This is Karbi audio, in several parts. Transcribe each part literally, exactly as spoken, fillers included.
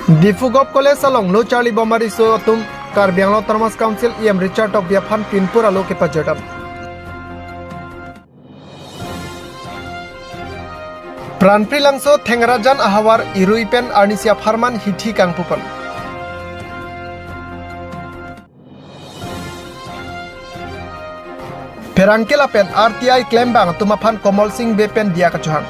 Diphu Govt College along lo charlibom ariso atum Karbi Anglong Autonomous Council E M Richard Tokbi aphan pinpur alo kepajirdam. Pranpri Langso Thengrajan ahavar irui pen arnisi apharman hithi kangpupon. Pherangke lapen R T I klembang atum aphan Komol Sing Bey pen diya kachohang.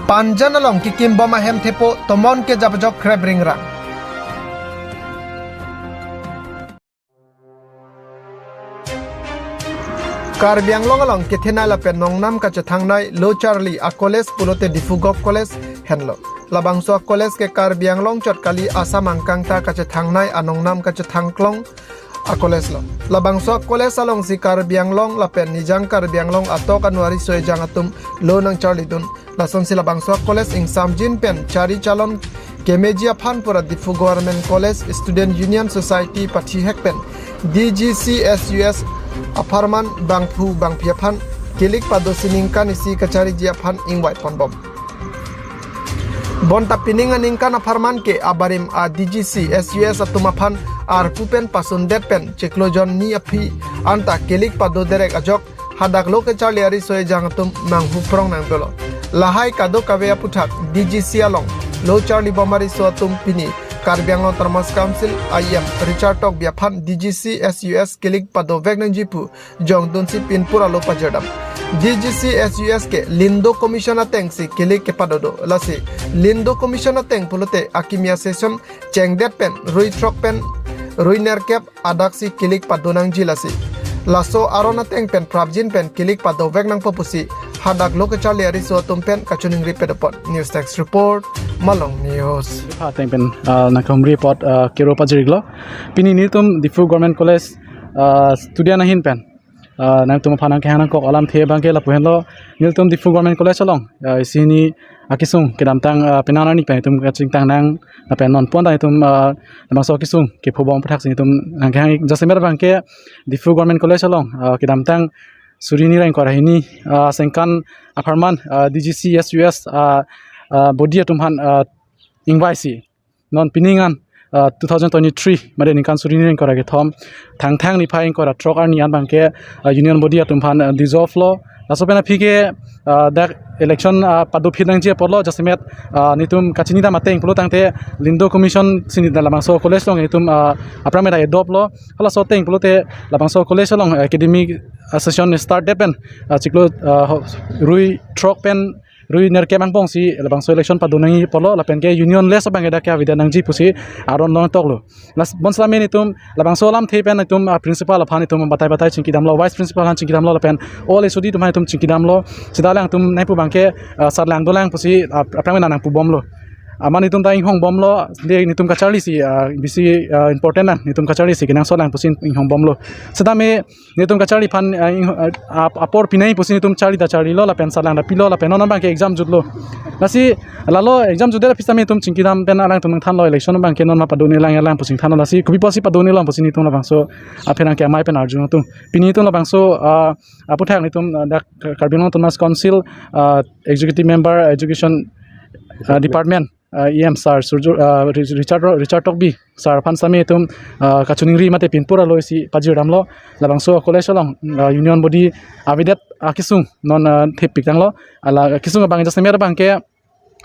Panjan along kikimbom ahem thepo tomon kejapjok krep ringrang. Karbi Anglong along kethenei lapen nongnam kachethangnei lo charli a-college pulote Diphu Govt College henlo. Labangso a-college ke Karbi Anglong chot kali, Assam angkang ta kachethangnei anongnam kachethangklong a-college lo. Labangso a-college alongsi Karbi Anglong lapen Nijang Karbi Anglong atok anu ariso ejang atum lo nangcharlidun. Lasonsi labangso a-college ingsamjin pen chari chalon kemeji aphan pura Diphu Government College Student Union Society pathihek pen D G C S U S apharman bangphu bangphi aphan kelik pado si ningkan isi kachariji aphan ingvaiponbom. Bonta pining aningkan apharman ke abarim a D G C S U S atum aphan arpu pen pasundet pen chiklo jon ni aphi anta kelik pado derek ajok hadak lo kecharli ariso ejang atum manghu prong nangdolo. Lahai kadokave aputhak D G C along lo charlibom ariso atum pini Karbi Anglong Autonomous Council E M Richard Tokbi aphan D G C S U S kelik padovek nangji pu jongdunsi pinpur alo pajirdam. D G C S U S ke Lindo Commission atengsi kelik kepado do. Lasi Lindo Commission ateng pulote akimi a-session chengdet pen rui throk pen rui nerkep adaksi kelik pado nangji lasi. Laso aron ateng pen prapjin pen kelik padovek nangpo pusi hadak lo kecharli ariso atum pen kachiningri padopon. News Desk Report, Malong News. Ateng pen, ah, nangkehumri apot, ah, kero pajirlo. Pini nelitum Diphu Government College, ah, student ahin pen, ah, nangtum aphan nangkehang nangkok alamthe abangke lapu henlo. Nelitum Diphu Government College along, ah, isi hini akesung kedamtang, ah, penang arni pen itum kachingthang nang lapen non pon ta itum, ah, labangso akesung kephobom aputhak si itum nangkehang. Jasemet abangke Diphu Government College along, ah, kedamtang suri hini ra ingkoi ra hini, ah, sengkan apharman, ah, D G C S U S, ah, ah, body atum aphan, ah, ingvaisi non pining an, ah, two thousand twenty-three mate ningkan suri hini ra ingkoi ra kethom Thangthang niphai ingkoi ra throk arni an abangke, ah, union body atum aphan, ah, dissolve lo. Laso pen aphi ke, ah, dak election, ah, padophit nangji apotlo, jasemet, ah, nelitum kachinidam ateng pulo tangte Lindo Commission si nelitum labangso college along itum, ah, aphrang mera adopt lo. Halaso ateng pulote labangso college along academic, ah, session start det pen, ah, chiklo, ah, ho-, rui throk pen rui nerkep angbong si labangso election pado nangji apotlo, lapen ke unionless abangke dak ke avedet nangji pusi aron long toklo. Las bonsitame nelitum labangso alamthe pen itum, ah, principal aphan itum batai batai chingkidamlo, vice principal aphan chingkidamlo, lapen all H O D atum aphan itum chingkidamlo. Seta alangtum nangpu abangke, ah, sar lang dolang pusi, ah, aphrang mena nangpubomlo. Amat nelitum ta inghongbomlo, de nelitum kacharli si, ah, bisi, ah, important lang, nelitum kacharli si kenangsot lang pusi inghongbomlo. Sitame nelitum kacharli aphan, ah, ing-, ah, ap-, apor pinai pusi nelitum charli ta charlilo lapen sar lang ta pilo lapen non abangke exam jutlo. Lasi lalo exam jutdet aphi sitame nelitum chingkidam pen alangtum nangthanlo, election abangke non ma padone lang lang pusi thanlo, lasi kopi pusi padone lang pusi nelitum labangso apherangke amei pen arjudun atum. Pini nelitum labangso, ah, aputhak nelitum, ah, dak Karbi Anglong Autonomous Council, ah, Executive Member Education, ah, Department, ah, E M Sir Surjya, ah, Ri-, Richard Ro-, Richard Tokbi Sir aphan sitame itum, ah, kachiningri mate pinpur alo isi pajirdamlo. Labangso college along, ah, union body avedet akesung non, ah, thepik tanglo. Hala kesung abang jasemet abangke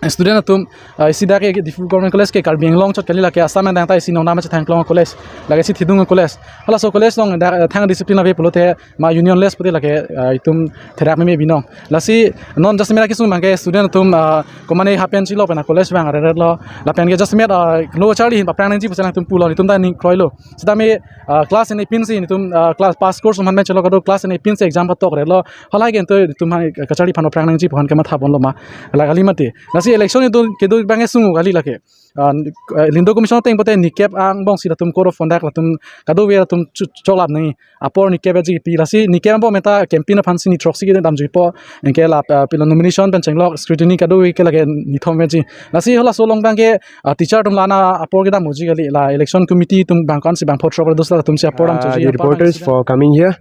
student atum, ah, isi dak ke Diphu Government College ke Karbi Anglong chot kali, lake Assam angdeng ta isi nongnam kachethangklong college, lake isi thedung college. Halaso college along dak, ah, thang discipline ave pulote ma unionless pute lake, ah, itum therak meme binong. Lasi non jasemet kesung abangke student atum, ah, komane happen chilo pen college abang areretlo. Lapen ke jasemet, ah, lo charli ahin paphrang nangji pusi nangtum pulo, itum ta ning kroilo. Sitame, ah, class nine pen si itum, ah, class pass course man chelo kado class nine pen si exam patok relo. Halahai ke itum aphan kacharli aphan paphrang nangji pu aphan kematha ponlo ma. La kali mate. Lasi election itum kedo abangke sungu kali lake. Ah, Lindo Commission ateng pute nikep angbong si latum code of conduct latum kadokave latum chu-, cholap nangji. Apor nikep aji pi, lasi nikep angbong meta campaign aphan si ni throksi kedam juipo, anke la, ah, pilo nomination pen chenglok scrutiny kadokave ke lake nithom aji. Lasi halaso along abangke, ah, teacher atum la-an apor kedam uji kali, la election committee atum bang ko-an si bang pho throk dos latum si apor dam, ah, chuji the apor reporters dam for coming here.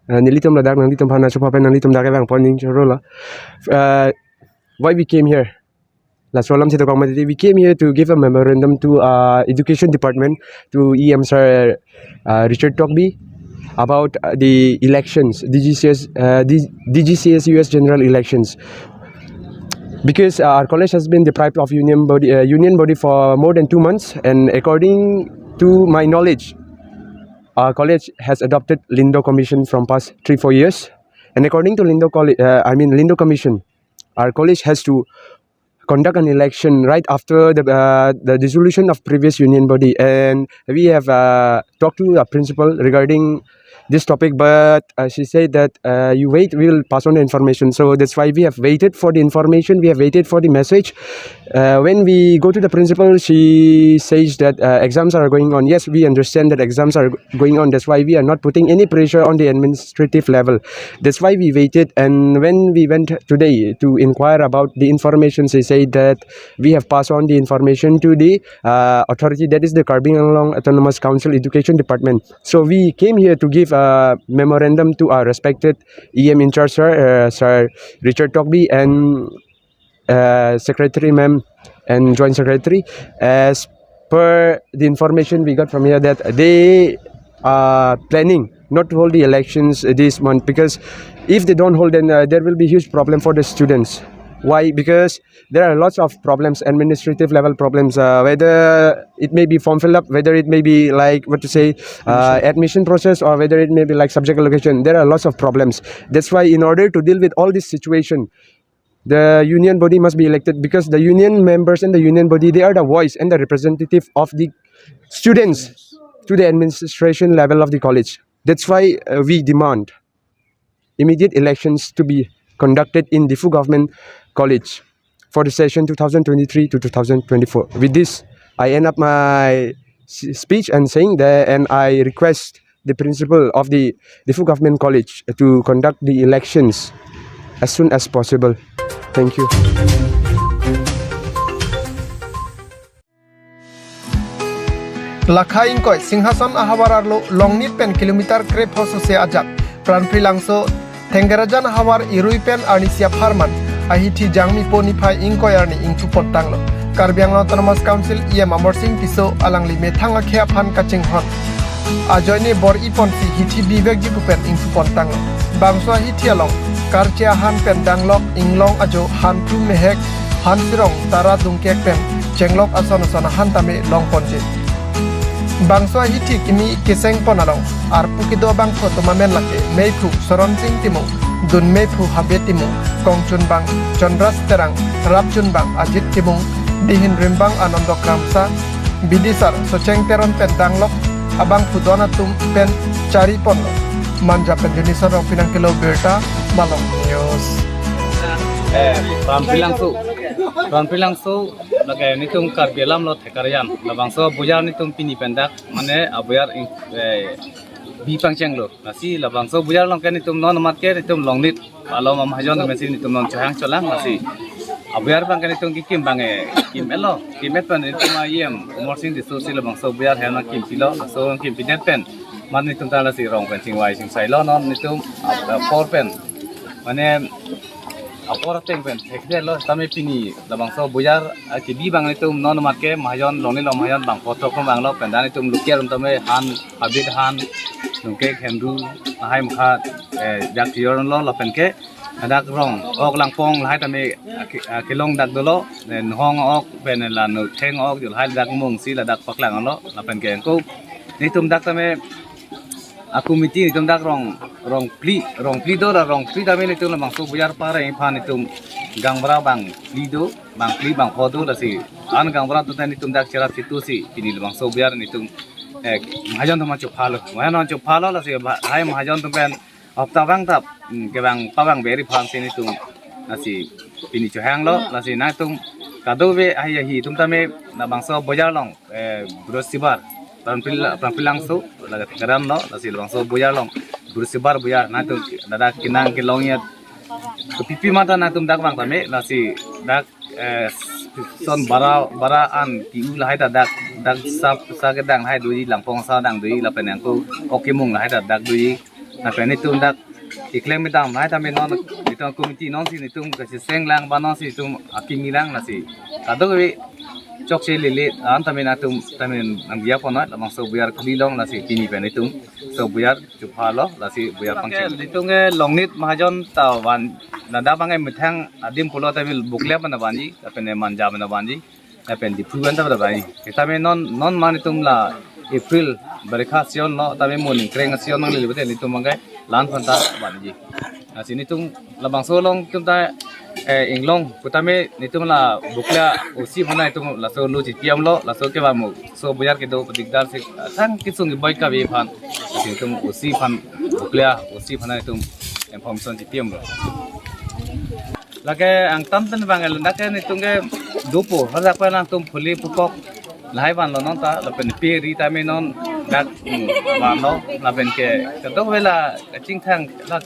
Uh, nelitum ladak nanglitum aphan achopa pen nanglitum dak kevang pon ning choro lo. Uh, why we came here? Laso alam si dokok mati, we came here to give a memorandum to, uh, education department, to E M sir, uh, Richard Tokbi, about, uh, the elections, D G C S, uh, D-, D G C S U S general elections. Because, uh, our college has been deprived of union body, uh, union body for more than two months, and according to my knowledge, our college has adopted Lindo Commission from past three, four years. And according to Lindo College, uh, I mean Lindo Commission, our college has to conduct an election right after the, uh, the dissolution of previous union body. And we have, uh, talked to a principal regarding this topic, but, uh, she said that, uh, "You wait, we will pass on the information." So that's why we have waited for the information, we have waited for the message. Uh, when we go to the principal, she says that, uh, exams are going on. Yes, we understand that exams are going on. That's why we are not putting any pressure on the administrative level. That's why we waited. And when we went today to inquire about the information, she said that we have passed on the information to the, uh, authority, that is the Karbi Anglong Autonomous Council Education Department. So we came here to give a memorandum to our respected E M in charge, sir, uh, Sir Richard Tokbi, and, uh, secretary ma'am and joint secretary. As per the information we got from here, that they are planning not to hold the elections this month, because if they don't hold, then, uh, there will be huge problem for the students. Why? Because there are lots of problems, administrative level problems, uh, whether it may be form fill up, whether it may be, like, what to say, uh, admission process, or whether it may be, like, subject allocation. There are lots of problems. That's why, in order to deal with all this situation, the union body must be elected, because the union members and the union body, they are the voice and the representative of the students to the administration level of the college. That's why, uh, we demand immediate elections to be conducted in Diphu Government College for the session two thousand twenty-three to two thousand twenty-four. With this, I end up my s-, speech and saying that, and I request the principal of the Diphu Government College to conduct the elections as soon as possible. Thank you. Lakha ingkoi Singhason ahavar arlo Longnit pen kilometer krepho sose ajat Pranpri Langso Thengkerajan ahavar irui pen arnisi apharman ahithi Jangmi po niphai ingkoi arni ingthu pon tanglo. Karbi Anglong Autonomous Council E M Amarsing Tisso alangli methang akhei aphan kachinghon ajoine bor-i ponsi hithi bivekji pu pen ingthu pon tanglo. Bangso ahithi along karche ahan pen danglok, inglong ajo, hanthu mehek, hansirong, tara dungkek pen chenglok ason ason ahan tame long ponji. Bangso ahithi kimi keseng pon along arpu kedo abangphu atum amen lake meiphu Soronsing Timung, dun meiphu Habe Timung, kongchunbang Chandras Terang, rapchunbang Ajit Timung, dihin rimbang Anando Kramsa, bidisar Socheng Teron pen danglok abangphu don atum pen chari ponlo. Manja pen Jonison Rongpi nangkelo birta, Malong News. Eh, Pranpri Langso, Pranpri Langso, lake nelitum Karbi alam lo Thengkerajan, labangso abojar nelitum pini pen dak, mane abojar in, eh, bi pangchenglo. Lasi labangso abojar along ke nelitum non amat ke nelitum Longnit along amahajon atum si nelitum non chohang cholang, lasi abojar abang ke nelitum kekim abang, eh, kim-etlo, kim-et pen nelitum E M Amarsing Tisso si labangso abojar hem nangkimpilo, laso nangkimpidet pen mane nelitum ta lasi rong pen chingvai chingsailo, non nelitum ap-, apor pen, mane apor ateng pen thekdetlo, tame pini labangso abojar akibi abang nelitum non amat ke mahajon, Longnit along mahajon bangpho throk atum vanglo, pen dak nelitum local atum tame han, habit han, dungkek, hendru, lahai mukha, eh, jak tiyor lo, lapen ke dak rong ok langpong lahai tame aki-, akilong dak dolo, eh, nohong ok pen la notheng ok jo lahai dak mungsi ladak paklang lo, lapen ke angko nelitum dak tame a committee nelitum dak rong, rong phli, rong phli do, la rong phli tame nelitum labangso abojar pareng aphan nelitum gaonbura bang phli do, bang phli bangpho do, lasi an gaonbura atum ta nelitum dak cherap chitu si pini labangso abojar nelitum, eh, mahajon atum chophalo, mahajon atum chophalo, lasi ba-, lahai mahajon atum pen hapta abang ta, hmm, kevang pavang beri aphan si nelitum lasi pini chohanglo, lasi nangtum kadokave ahi ahi atum tame labangso abojar along, eh, Brihospatibar, Pranpri La-, Pranpri Langso, lake Thengkerajan lo, lasi labangso abojar along Brihospatibar abojar, nangtum ladak kenang kelong ya, kepipi mata nangtum dak vang tame, lasi dak, eh, son bara, bara an ki-u lahai ta dak, dak sap sa kedang lahai doji, langpong sa dang doji, lapen angko ok kemung lahai ta dak doji. Lapen netum dak keklem kedam lahai tame non, netum committee non si netum kacheseng lang ba non si netum akimi lang lasi kadokave chokche lele an tame netum tame nangdiya pon noi, labangso Boyar khuli along lasi pini pen netum so Boyar chupha lo lasi Boyar pangcheng. Netum ke Longnit Mahajon ta van, ladak abang ke methang adim pulo tame Bokolia pen vanji, lapen Manja pen vanji, lapen Diphu pen ta vanji. Tame non, non ma netum la April barikha season lo, tame mo ningkreng season nanglele pute netum abang ke la-an aphan ta vanji. Lasi netum labangso along netum ta, eh, inglong pu tame netum la Bokolia O C aphan netum laso lo chipi damlo, laso kevang mo so Boyar kedo padigdar si thang kesung keboi kave aphan. Lasi netum O C aphan, Bokolia O C aphan netum information chipi damlo. Lake angtan pen abang ke ladak ke netum ke dopo, hadak pen nangtum phuli pukok lahai vanlo non ta, lapen pe ri tame non dak, hmm, vanlo, lapen ke kadokave la kachingthang la,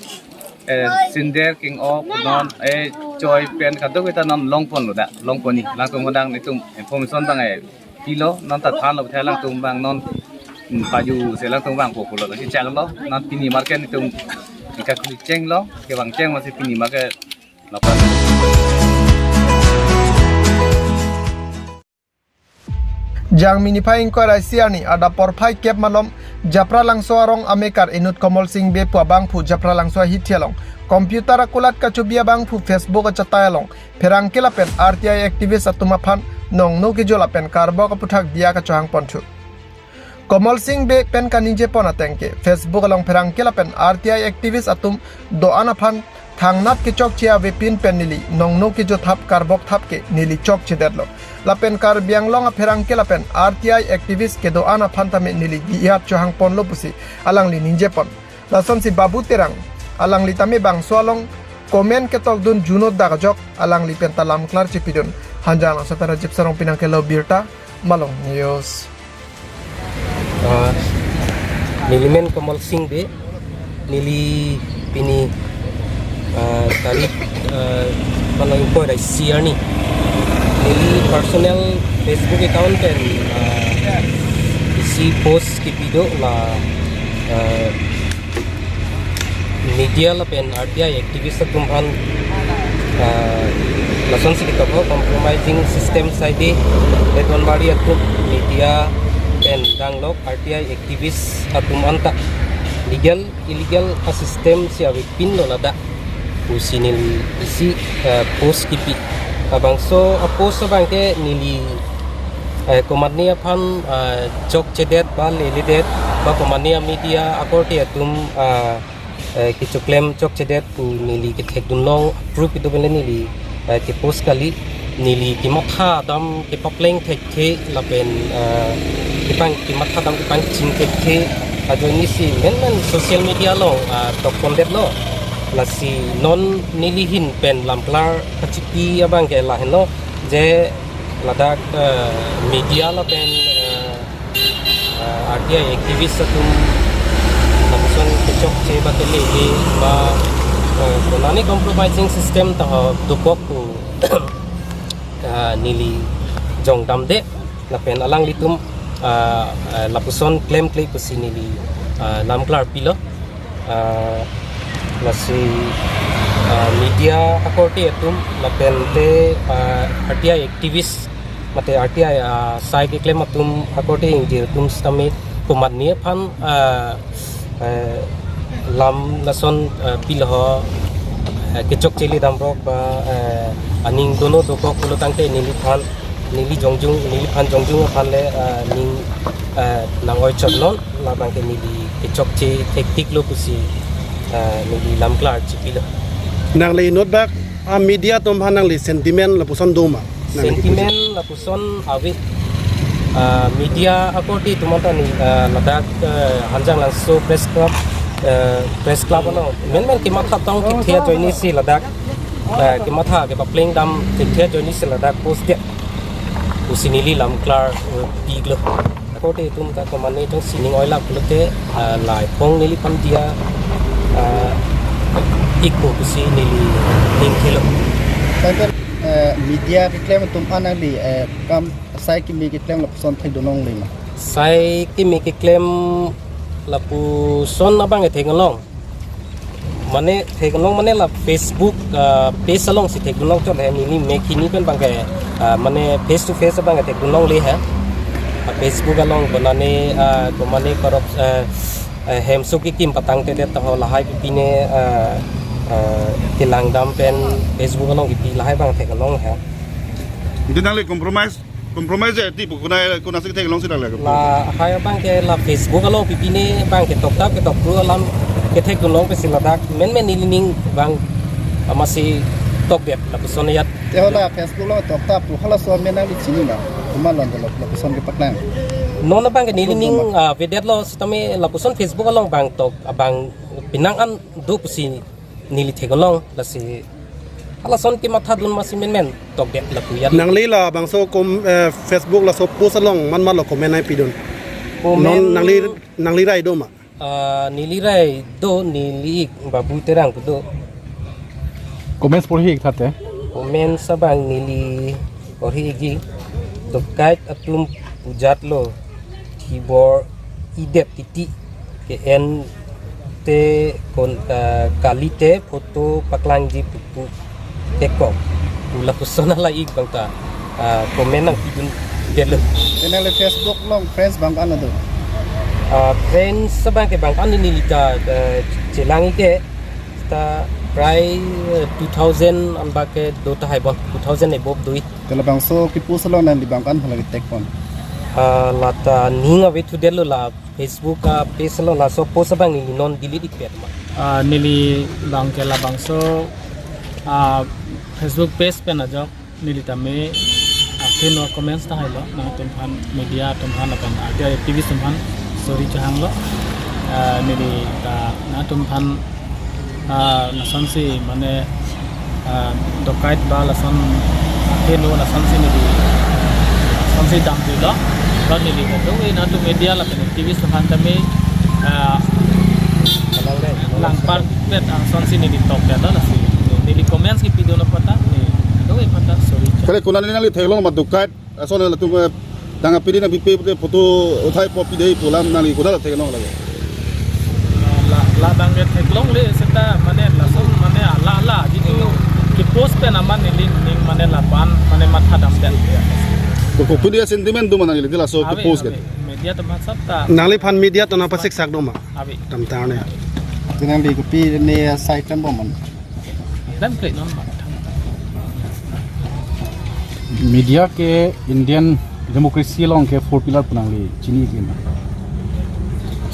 eh, sinder king of non, eh, choi pen kadokave ta non long ponlo dak, long pon ni, latum adang netum information abang, eh, pilo, non ta thanlo, thai latum abang non, hmm, paju si latum abang po pulo, lasi changlo, non pini market netum ika kuli chenglo, kevang cheng masi pini market. Jangmi niphai ingkoi ra isi arni adap porphai kep malom Japralangso arong amekar inut Komol Sing Bey pu abangphu Japralangso ahithi along computer akulat kachobi abangphu Facebook achatai along pherangke lapen R T I activist atum aphan nongno kejo lapen karbok aputhak diya kachohang ponthu. Komol Sing Bey pen kaningje pon ateng ke Facebook along pherangke lapen R T I activist atum do-an aphan thangnat kechokche avepin pen neli nongno kejo thap karbok thap ke neli chokchedetlo. Lapen Karbi Anglong apherangke lapen R T I activist kedo-an aphan tame neli diya chohang ponlo pusi alangli ningje pon. Lasonsi Babu Terang, alangli tame bangso along comment ketokdun junot dak ajok alangli pen ta lamklar chipidun. Hanjanglangso pen Rajib Sarong pinang kelo birta, Malong News. Ah, neli men Komol Sing Bey, neli pini, ah, tarik, ah, pano ingkoi ra isi arni. Neli personal Facebook account pen, ah, isi post kipi do la, ah, media lapen R T I activist atum aphan, ah, lasonsi ketok ho, compromising system saide, Betonbari atum media pen danglok R T I activist atum anta legal illegal a-system si avepinlo ladak pusi neli isi, ah, post kipi. Labangso a-post abang ke neli, eh, komatne aphan, ah, chokchedet ba leledet ba komatne a-media akorte atum, ah, eh, kechoklem chokchedet pu neli kethekdun long, proof kedo pen le neli, eh, ke-post kali. Neli kematha dam kepapleng thekthe lapen, eh, kepang kematha dam kepangching thekthe ajoine si menmen social media along, ah, tok pondetlo. Lasi non neli ahin pen lamklar kachipi abang ke lahenlo, je ladak, eh, media lapen, eh, eh, R T I activist atum lapuson kechokche ba kelele ba, eh, konane compromising system ta ho dokok pu, eh, neli jongdamde lapen alanglitum, eh, eh, lapuson klemkle pusi neli, eh, lamklar pilo. Ah, lasi, ah, media akorte atum lapen te, ah, R T I activist mate R T I, ah, sai keklem atum akorte ingjir atum sitame komatne aphan, ah, eh, lam lason, eh, pilo ho, eh, kechokche le damrok ba, eh, aning dono dokok pulo tangte neliphan, neli jongjung, neliphan jongjung aphan le, eh, ning, eh, nang-oi chot non. Labang ke neli kechokche thektiklo pusi, ah, neli lamklar chipilo. Nangli inut bak a-media atum aphan nangli sentiment lapuson do ma? Nangli sentiment lapuson ave, ah, media akorte atum anta ni, ah, ladak, ah, Hanjanglangso Press Club, ah, Press Club along menmen kematha tong kethe ajoine si ladak, ah, kematha kepapleng dam kethe ajoine si ladak post dia pusi neli lamklar, eh, piklo. Akorte atum ta komatne tong sining oilak pulote, ah, lai phong neliphan diya, ah, ikpo pusi neli ningthelo. Tangte, eh, media keklem atum an nangli, eh, kam sai kimi keklem lapuson thekdun longle ma? Sai kimi keklem lapuson abang ke theklong. Mane theklong mane la Facebook, ah, page alongsi theklong chot he, neli mek hini pen abangke, ah, mane face to face abangke theklongle he. Ah, Facebook along bonane, ah, ko mane korok, ah, ah, hemso kekim patangtedet taho lahai pipine, ah, ah, kelangdam pen Facebook along kipi lahai abang theklong he. Ante nangli compromise, compromise je ti pu konat, konatsi theklongsi nangli. Lahai abangke la Facebook along pipine abangke toktap ketoktap alam ketheklong pensi ladak menmen nelining abang amatsi tokdet lapuson ajat. Te hala Facebook along toktap pu halaso amen nangli chini ma? Komat along dolo lapuson kepaklang? Non abangke nelining, ah, vedetlo sitame lapuson Facebook along abang tok abang penang an do pusi neli theklong, lasi halason kemathadun amatsi menmen tokdet lapu ajat. Nangli labangso kom, eh, Facebook laso post along komat komatlo comment nangpidun? Comment. Non nangli, nangli rai do ma? Ah, neli rai do, neli Babu Terang pu do. Comments porhi ik thate? Comments abang neli porhi ikji. Dokait atum pujatlo, thibor-idet titi, ke-en te kon, ah, kalite photo paklangji pupu kekok pu lapuson ala ik abangta, ah, comment nangpidundetlo. Te nangli Facebook along friends bang ko-an do? Ah, friends abangke bang ko-an neli ta, ah, chelang ik ke ta prai, eh, two thousand anbak ke do tahai bon, two thousand above do ik. Te labangso kepost along nangli bang ko-an hala ketek pon? Ah, lata ning ave thudetlo la Facebook, ah, page along laso post abang neli non delete ikpet ma. Ah, neli abangke labangso, ah, Facebook page pen ajok neli tame, ah, keno comments tahailo, nangtum aphan media atum aphan lapen R T I activist atum aphan sorry chehanglo. Ah, neli ta nangtum aphan, ah, lasonsi mane, ah, dokait ba lason keno lasonsi neli lasonsi damdunlo. Lapen neli kadokave nangtum media lapen activist atum aphan tame, ah, langpar pet angsonsi neli tokdetlo, lasi neli comments kipidun apot ta neli kadokave aphan ta sorry. Kale konat nangli theklong ma dokait ason latum, eh, tang apiri nangpipe pute photo uthai po pidei pu alam nangli konat theklong lagi? La, labangke theklongle seta mane lason mane ala ala jitu kepost pen amat nelining mane lapu-an mane mathadamdet. Ko, kopine sentiment do ma nangli laso ave, kepost ke? Ave. Media atum aphan sab ta. Nangliphan media atum aphan pasiksak do ma? Ave. Damtang ne. Te nangli kopine side klembom ma? Damkle non ma. Media ke Indian democracy along ke four pillar pu nangli chini ke ma?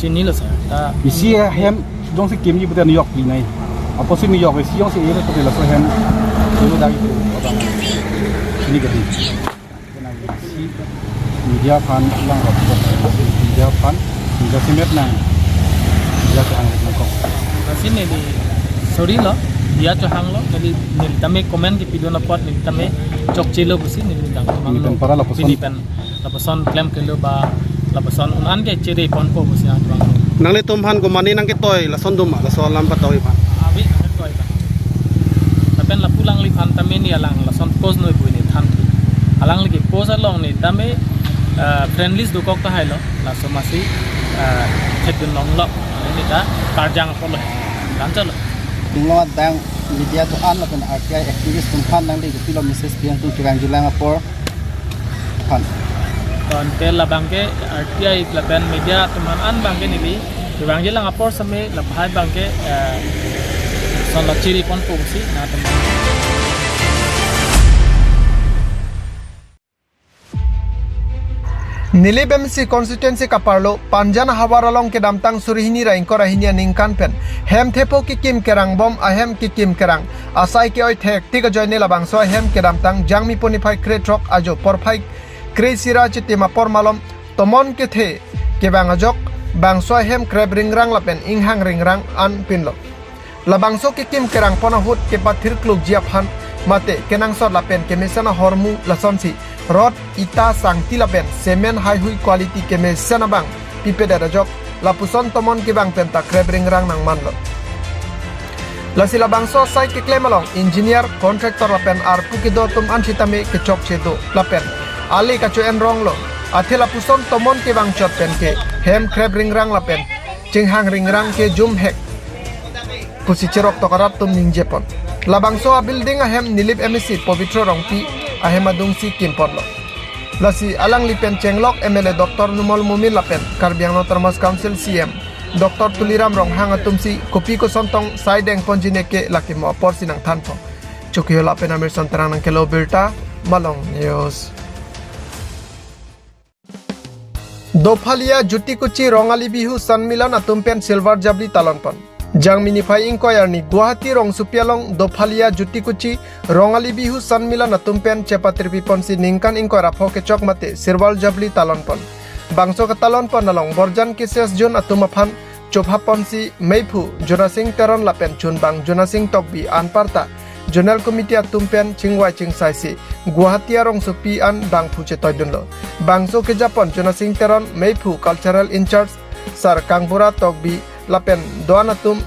Chinilo sir. Ta isi ahem jongsi kimji pute niyok pinai. Apotsi niyok isi jongsi ere pute laso ahem. Dulu dari itu abang. Chini ke di. Media aphan lang rap, media aphan, media semet nang, media chehang nangkok. Lasi neli sorry lo, media chehanglo, neli, neli tame comment kipidun apot, neli tame chokchelo pusi, neli dang. Neli pen para lapuson. Neli pen lapuson klemkelo ba, lapuson un-an ke chere ponpo pusi nangtuang. Nanglitum aphan komane nangketoi lason do ma, laso alam patoi aphan? Ave, nangketoi aphan. Lapen lapu alangliphan tame neli alang lason post noi pu neli than. Alangli kepost along neli tame, eh, friend list dokok tahailo. Laso amatsi, eh, thekdun longlo. Neli ta karjang apotlo. Kanchalo. Tinglo adang media do-an lapen R T I activist atum aphan nangli kopilo message pi nangtum kevangjilang apor aphan? Tangte labangke R T I lapen media atum aphan an abangke neli kevangjilang apor same lahai abangke, eh, lason la chiri ponpo pusi nangtum. Nilip M C constituency kaparlo Panjan havar along kedamtang suri hini ra ingkoi ra hini aningkan pen hem thepo kekim kerang bom ahem kekim kerang asai ke-oi thektik ajoine labangso ahem kedamtang Jangmi pon niphai krethrok ajo porphai kre-isi ra chitim apor malom tomon kethe kevang ajok bangso ahem krep ringrang lapen inghang ringrang an pinlo. Labangso kekim kerang pon ahut kepathir klukji aphan mate kenangsot lapen kemesen ahormu lasonsi rod, ita, sangti lapen cement haihui quality kemesen abang pipedet ajok lapuson tomon kevang penta krep ringrang nangmanlo. Lasi labangso asai keklem along engineer, contractor lapen arpu kedo atum an sitame kechokche do lapen ale kacho-en ronglo. Athe lapuson tomon kevang chot pen ke hem krep ringrang lapen chinghang ringrang ke jumhek pusi cherok tok arat atum ningjepon. Labangso a-building ahem Nilip M A C Pobitro Rongpi ahem adungsi kimponlo. Lasi alangli pen chenglok M L A Doctor Numal Momin lapen Karbi Anglong Autonomous Council C E M Doctor Tuliram Ronghang atumsi kopi koson tong sai dengponji neke lake mo aporsi nangthanpo. Chokihola pen Amirson Terang nangkelo birta, Malong News. Dophalia Jutikuchi Rongali Bihu Sanmilan atum pen Silver Jubilee talonpon. Jangmi niphai ingkoi arni Guwahati rongsopi along Dophalia Jutikuchi Rongali Bihu Sanmilan atum pen chepatirpiponsi ningkan ingkoi ra pho kechok mate Silver Jubilee talonpon. Bangso katalonpon along Borjan K C S Zone atum aphan chophaponsi meiphu Jonasing Teron lapen chunbang Jonasing Tokbi anparta Zonal Committee atum pen chingvai chingsaisi Guwahati arongsopi an bangphu chetoidunlo. Bangso kejapon Jonasing Teron, meiphu Cultural In-charge Sar Kangbura Tokbi lapen do-an atum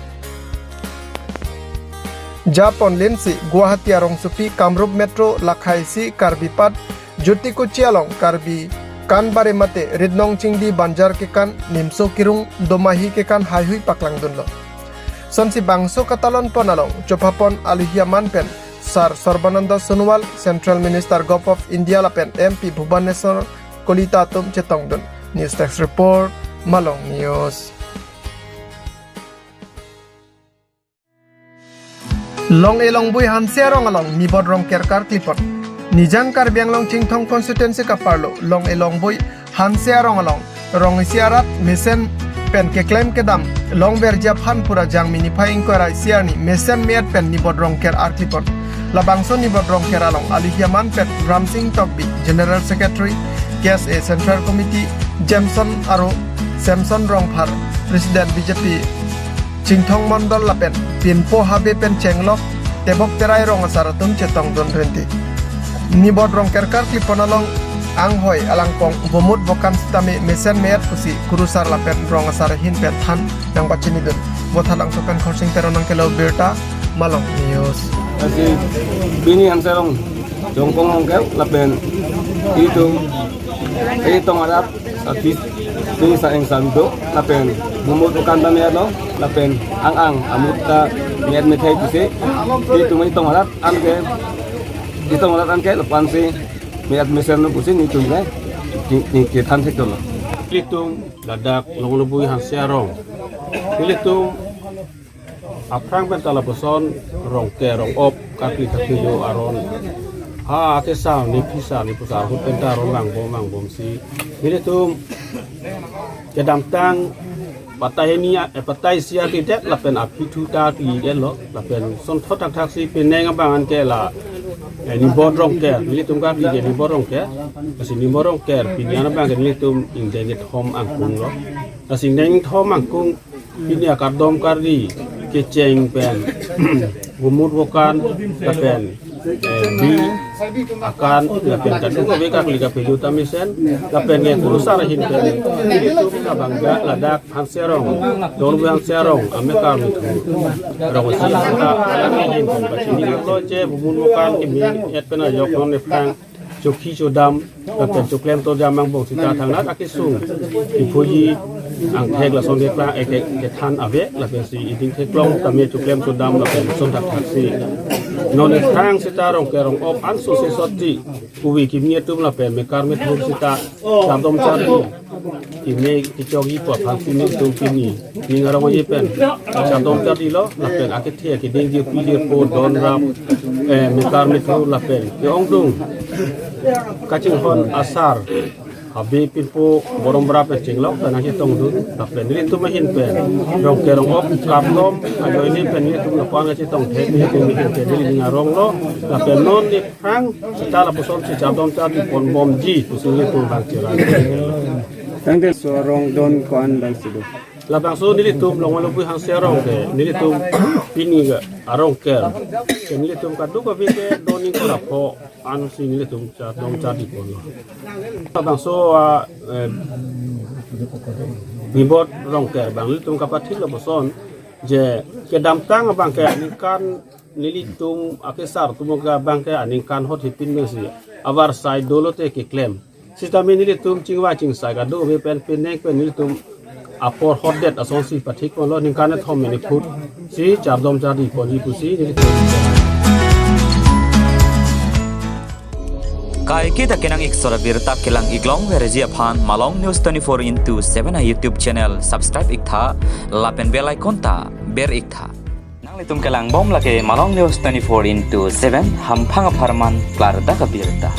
japon linsi Guwahati arongsopi Kamrup Metro lakhaisi Karbipat Jutikuchi along Karbi Kanbare mate Ritnong Chingdi Banjar kekan, Nimso Kirung Domahi kekan haihui paklangdunlo. Sonsi bangso katalonpon along chophapon alohi aman pen Sar Sarbananda Sonowal, Central Minister Govt. Of India lapen M P Bhubaneswar Kalita atum chetongdun. News Desk Report, Malong News. Long-e Longbui Hanse arong along Nibot Rongker karklipon. Nijang Karbi Anglong Chinthong Constituency kaparlo Long-e Longbui Hanse arong along rong isi arat mesen pen keklem kedam longverji aphan pura Jangmi niphai ingkoi ra isi arni mesen me-et pen Nibot Rongker arklipon. Labangso Nibot Rongker along alohi aman pen Ramsing Tokbi, General Secretary, K S A Central Committee, Jameson Aro, Samson Rongphar, President B J P Chinthong Mondol lapen pinpo habe pen chenglok tebok terai rong asar atum chetongdun rinti. Nibot Rongker karklipon along anghoi alangpong vomut vokan sitame mesen me-et pusi kurusar lapen rong asar ahin pen than nangpachinidun. Vothatlangso pen Khorsing Teron nangkelo birta, Malong News. Lasi pini Hanse arong jongkong Rongker lapen itum, itong arat, ati tung sa eng sa do lapen vomut vokan ta me-etlo lapen ang-ang amut ta me-et methai pusi itum itong arat anke, itong arat anke lapu-ansi me-et mesenlo pusi nelitum ke ni, ni kethan thekdunlo. Nelitum ladak Long-e Longbui Hanse arong, nelitum aphrang pen ta lapuson Rongker rong-op karkli thakthelo aron. Ha, akesar, niphisa, niphusar ahut pen ta aron vangbom vangbomsi nelitum kedamtang patai hini, eh, patai isi artidet lapen aphi thu ta artidetlo lapen sonthot thakthaksi penang abang anke la, eh, Nibot Rongker, nelitum karkli ke Nibot Rongker. Lasi Nibot Rongker pini an abang ke nelitum ingdeng kethom angkunglo. Lasi ingdeng kethom angkung pini akardom kardi kecheng pen vomut vokan lapen, eh, bi akan lapen kadokave karkli kapejut amesen lapen ke kurusar ahin pen nelitum abang ga ladak Hanse arong, Long-e Longbui Hanse arong amekar mithu rong isi ta alam ahin pen pachinilo je vomut vokan keme-et pen ajok non nephrang chokhi chodam lapen choklem chodam angbong sita thangnat akesung kiphuji angthek lason theklang eke kethan ave lapensi iding theklong tame choklem chodam lapen son thakthaksi non nephrang sita Rongker rong-op anso si sotji kuvi kimi atum lapen mekar methur sita chardom chardi keme kechokji pu aphansi nelitum pini ning arong-e pen chardom chardilo lapen akethe akeding jirpi jirpo don rap, eh, mekar methur lapen ke-ongdung kachinghon asar habe pinpo borom bra pen chenglok pen nangchetongdun lapen nelitum ahin pen Rongker rong-op kardom ajoine pen nelitum lapu-an kachetong thek nelitum ahin pen neli ning aronglo lapen non nephrang sita lapusonsi chardom chardi ponbomji pusi nelitum bang chera. Tangte so arong don ko-an bangsi do? Labangso nelitum Long-e Longbui Hanse arong ke nelitum pini ke arong ke, ke nelitum kadokave ke don ingkoi ra pho ansi nelitum chardom chardi ponlo. Labangso, ah, eh, Nibot Rongker abang nelitum kapathik lapuson je kedamtang abang ke aningkan nelitum akesar atum abang ke aningkan hot hepin pensi avarsai dolote keklem. Sitame nelitum chingvai chingsai kadokave pen penang pen nelitum apor hotdet asonsi pathik ponlo ningkan kethom mene phut. si chardom chardi ponji pusi neli. Kaiketa kenang-ik sora birta kelang-ik longverji aphan Malong News twenty-four into seven a-YouTube channel subscribe-ik tha, lapen bell icon ta ber-ik tha. Nanglitum kelangbom lake Malong News twenty-four into seven, hamphang apharman klardak abirta.